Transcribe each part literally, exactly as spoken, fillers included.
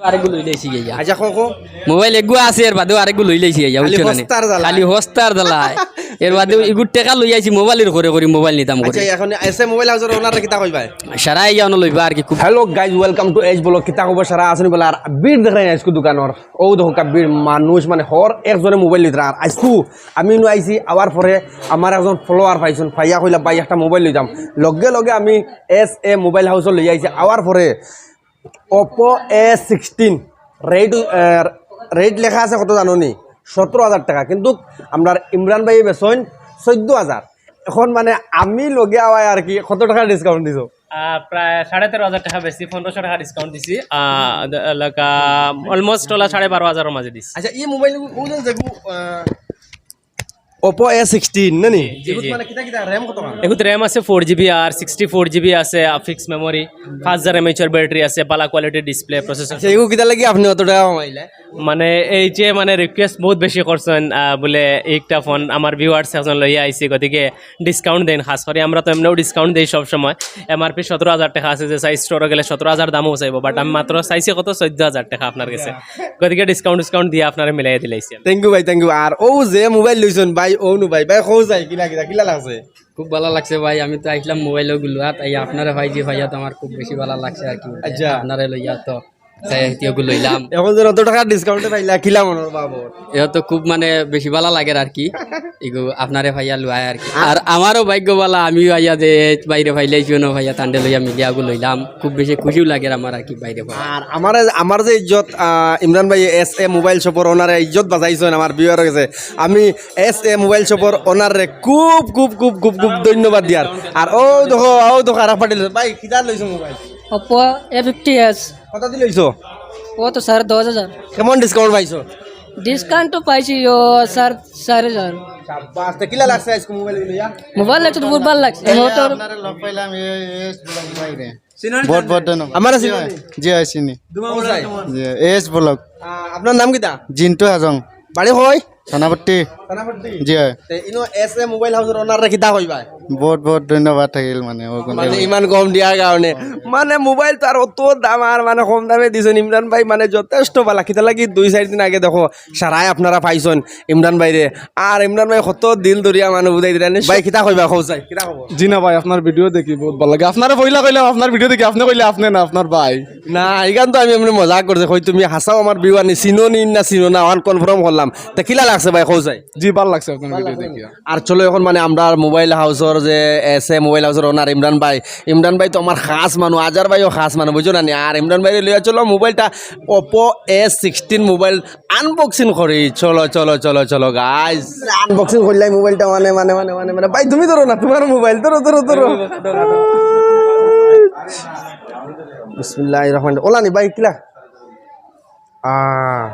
আরেকগু লইলাইছি গিয়া। আচ্ছা, কো কো। মোবাইল এগু আছে, এর বাদেও আরেকগু লইলাইছি গিয়া, খালি বুঝছো না নি? হস্তার জ্বালায়। খালি হস্তার জ্বালায়। এর বাদেও ইগুর টেকা লইয়া আইছি, মোবাইলর করে করি মোবাইল নিতাম করি। আচ্ছা, এখন এস এ মোবাইল হাউসর ওনাররে কিতা কইবায়? সারা ইয়া অনো লইবা আর কি খুব। Hello guys, welcome to H Vlog। কিতা খবর সারা, আছনি বালা? আর ভিড় দেখরায় নি আইজকু দোকানর, অউ দেখো কা ভিড় মানুষ, মানে হর একজনে মোবাইল লইতরা। আর আইজকু আমি নু আইছি, আওয়ার পরে আমার একজন ফলোয়ার পাইছইন, পাইয়া কইলা, "ভাই, একটা মোবাইল লইতাম।" লগে লগে আমি এস এ মোবাইল হাউসো লইয়া আইছি। আওয়ার পরে Oppo A sixteen, রেট, আহ, রেট লেখা আছে কত জানো নি? সতেরো হাজার টেকা, কিন্তু আমরার ইমরান ভাইয়ে বেচইন চৈদ্দ হাজার। এখন মানে আমি লগে আওয়ায় আর কি, কত টেকা ডিসকাউন্ট দিছো? আহ, প্রায় সাড়ে তেরো হাজার টেকা বেশি, পনেরোশো টেকা ডিসকাউন্ট দিছি। আহ, দ- like, আহ, almost ওলা সাড়ে বারো হাজারর মাঝে দিছি। আচ্ছা, ই মোবাইল কোন যেগু, আহ, Oppo A sixteen না নি? জি, জি। মানে কিতা কিতা, র্যাম কত খান? এগুত র্যাম আছে ফোর জিবি আর সিক্সটি ফোর জিবি আছে, ফিক্স মেমোরি, পাঁচ হাজার এমএএইচ এর ব্যাটারি আছে, বালা কোয়ালিটি ডিসপ্লে, প্রসেসর। আচ্ছা, এগু কিতা লাগি আপনি অত টেকা কমাইলা? মানে এই যে মানে রিকোয়েস্ট বহুত বেশি করছইন, আহ, বলে একটা ফোন আমার ভিউয়ার্স একজন লইয়া আইছি, গতিকে ডিসকাউন্ট দেইন। খাস করি আমরা তো এমনেও ডিসকাউন্ট দেই সব সময়। এমআরপি সতেরো হাজার টেকা আছে, যে সাইজ স্টোরো গেলে সতেরো হাজার দামও চাইবো, বাট আমি মাত্র চাইছি কত, চৈদ্দ হাজার টেকা আপনার গেছে। গতিকে ডিসকাউন্ট ডিসকাউন্ট দিয়া আপনারে মিলাই দিলাইছি আমি। থ্যাংক ইউ ভাই, থ্যাংক ইউ। আর অউ যে মোবাইল লইছইন ভাই, অউ নু ভাই, ভাই কও চাই, কিলা কিলা কিলা লাগছে? খুব ভালা লাগছে ভাই, আমি তো আইছলাম মোবাইল অগু লওয়াত, আই আপনারে পাইছি, পাইয়া তো আমার খুব বেশি ভালা লাগছে আর কি। আচ্ছা। আপনারে লইয়া তো চাই, এগুলো লইলাম। এখন যে অত টেকা ডিসকাউন্টে পাইলা, কিলা মনর বাবদ? এটা তো খুব মানে বেশি ভালা লাগের আর কি, এগু আপনারে পাইয়া লওয়ায় আর কি। আর আমারও ভাগ্য ভালা, আমিও আইয়া যে ভাইরে পাইলাইছি, অনো ভাইয়া তানরে লইয়া মিলিয়া অগু লইলাম, খুব বেশি খুশিও লাগের আমার আর কি ভাইরে পাইয়া। আর আমার, আমার যে ইজ্জত, আহ, ইমরান ভাই এস এ মোবাইল শপর ওনারে ইজ্জত বাঁচাইছইন আমার ভিউয়ারর গেছে, আমি এস এ মোবাইল শপর ওনাররে খুব খুব খুব খুব খুব ধন্যবাদ দিয়ার। আর অউ দেখো, অউ দেখো, আর পার্টি লইছে। ভাই, কিতা লইছো mobile? Oppo A fifty S। কত দি লইছো? ও তো সাড়ে দশ হাজার। কেমন ডিসকাউন্ট পাইছো? ডিসকাউন্ট তো পাইছি ও সাড়ে চার হাজার। শাবাশ, তে কিলা লাগছে আইজকু মোবাইল লইয়া? মোবাইল লাগছে তো বহুত ভালো লাগছে। মোটর আপনারা লগ পাইলাম এ- এস ব্লগ বাইরে। বহুত বহুত ধন্যবাদ। আমারে জি চিনো হয়, নি? জি হয়, চিনি। কোথায়? জি, এস ব্লগ। আহ, আপনার নাম কিতা? জিন্টু হাজং, বাড়ি কই? সোনাপট্টি। জি হয়। তে ইনো এস এ মোবাইল হাউসর ওনাররে কিতা কইবা? বহুত বহুত ধন্যবাদ থাকিল মানে, ও কোন মানে ইমান কম দিয়ার কারণে। মানে মোবাইল তো আর অত দাম আর মানে কম দামে দিছইন ইমরান ভাই, মানে যথেষ্ট ভালা। কিতা লাগি দুই চাইর দিন আগে দেখো সারাই আপনারা পাইছইন ইমরান ভাইরে। আর ইমরান ভাই কত দিল দরিয়া মানুষ বুঝাই দিলেন। ভাই কিতা কইবা, কও চাই, কিতা খবর? জি না ভাই, আপনার ভিডিও দেখি বহুত ভালা লাগে। আপনারে পয়লা কইলাম আপনার ভিডিও দেখি, আপনে কইলা আপনে না, আপনার ভাই। না, ইখান তো আমি এমনে মজাক করছি। কই তুমি হাছাউ আমার ভিউয়ার নি, চিনো নি না চিনো না, অখন কনফার্ম করলাম। তে কিলা লাগছে ভাই, কও চাই? জি, ভালা লাগছে আপনার ভিডিও দেখিয়া। আর চলো এখন মানে আমরার মোবাইল হাউসর যে এস এ মোবাইল হাউসর ওনার ইমরান ভাই, ইমরান ভাই তো আমার খাস মানুষ, আজার ভাইও খাস মানুষ, বুঝছো না নি? আর ইমরান ভাইরে লইয়া চলো মোবাইলটা Oppo A sixteen mobile unboxing করি। চলো চলো চলো চলো গাইস, আনবক্সিং করলাই মোবাইলটা মানে মানে মানে মানে মানে ভাই তুমি ধরো না, তোমার মোবাইল ধরো ধরো ধরো। বিসমিল্লাহির রহমানির, ওলা নি ভাই কিলা? আহ,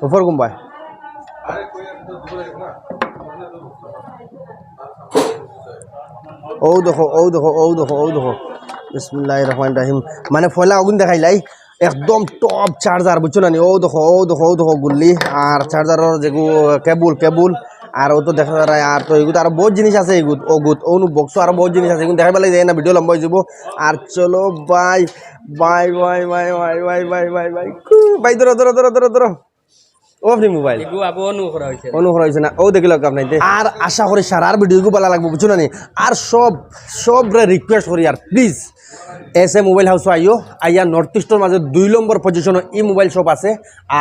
উপর ঘুম ভাই। অউ দেখো, অউ দেখো, অউ দেখো, অউ দেখো। বিসমিল্লাহির রহমানির রহিম। মানে পয়লা অগুন দেখাইলাই, একদম টপ চার্জার, বুঝছো না নি? অউ দেখো, অউ দেখো, অউ দেখো গুল্লি। আর চার্জারর যেগু কেবল, কেবল। আর অউ তো দেখা যায়, আর তো এগুত আরো বহুত জিনিস আছে, এগুত, অগুত, অউ নু বক্সো আরো বহুত জিনিস আছে, এগুন দেখাই পেলাই যায় না, ভিডিও লম্বা অই যাইবো। আর চলো ভাই, ভাই, ভাই, ভাই। কু, ভাই, ধরো, ধরো, ধরো, ধরো, ধরো। ও আপনি মোবাইল। এগু আবো অনু করা হইছে। অনু করা হইছে না। ও দেখিল আপনি। আর আশা করি সারার ভিডিওগু ভালা লাগবো, বুঝছো না নি? আর সব, সবরে রিকোয়েস্ট করি আর প্লিজ এস এ মোবাইল হাউসো আইও, আইয়া নর্থ ইস্টর মাঝে দুই নম্বর পজিশনো ই মোবাইল শপ আছে।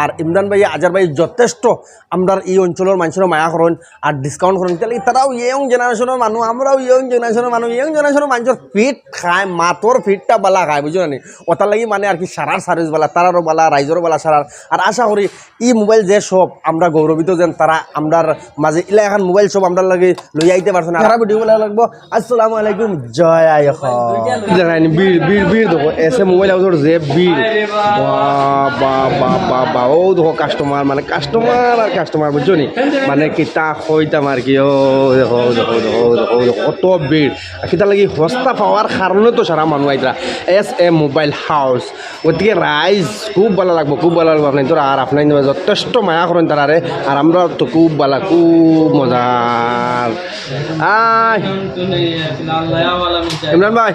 আর ইমরান ভাই, আজার ভাই যথেষ্ট আমরার ই অঞ্চলর মানুষরে মায়া করইন আর ডিসকাউন্ট করইন। তাইলে তারাও ইয়ং জেনারেশনর মানুষ, আমরাও ইয়ং জেনারেশনর মানুষ, ইয়ং জেনারেশনর মানুষর ফিট খায়, মাতর ফিটটা বালা খায়, বুঝছো না নি? ওটার লাগি মানে আর কি সারার সার্ভিস বালা, তারারও বালা, রাইজরও বালা সারার। আর আশা করি ই মোবাইল যে শপ, আমরা গৌরবিত যেন তারা আমরার মাঝে ইলা এখান মোবাইল শপ আমরার লাগি লই আইতে পারছে না। সারা ভিডিও ভালা লাগবো। আসসালামু আলাইকুম, জয় আই অসম। জানাইনি ভিড়, ভিড়, ভিড় দেখো, এস এ মোবাইল হাউসর যে ভিড়। বাহ, বাহ, বাহ, বাহ, বাহ। ও দেখো কাস্টমার, মানে কাস্টমার আর কাস্টমার, বুঝছো নি? মানে কিতা কইতাম আর কি, ও দেখো, ও দেখো, ও দেখো, ও দেখো, ও দেখো, কত ভিড়। আর কিতা লাগি হস্তা পাওয়ার কারণে তো সারা মানুষ আইতরা। S A mobile house. গতিকে রাইজ খুব ভালা লাগবো, খুব ভালা লাগবো। আপনাইনতোরে আর আপনাইনতোরে যথেষ্ট মায়া করইন তারারে, আর আমরা তো খুব ভালা, খুব মজার। আয় ইমরান ভাই,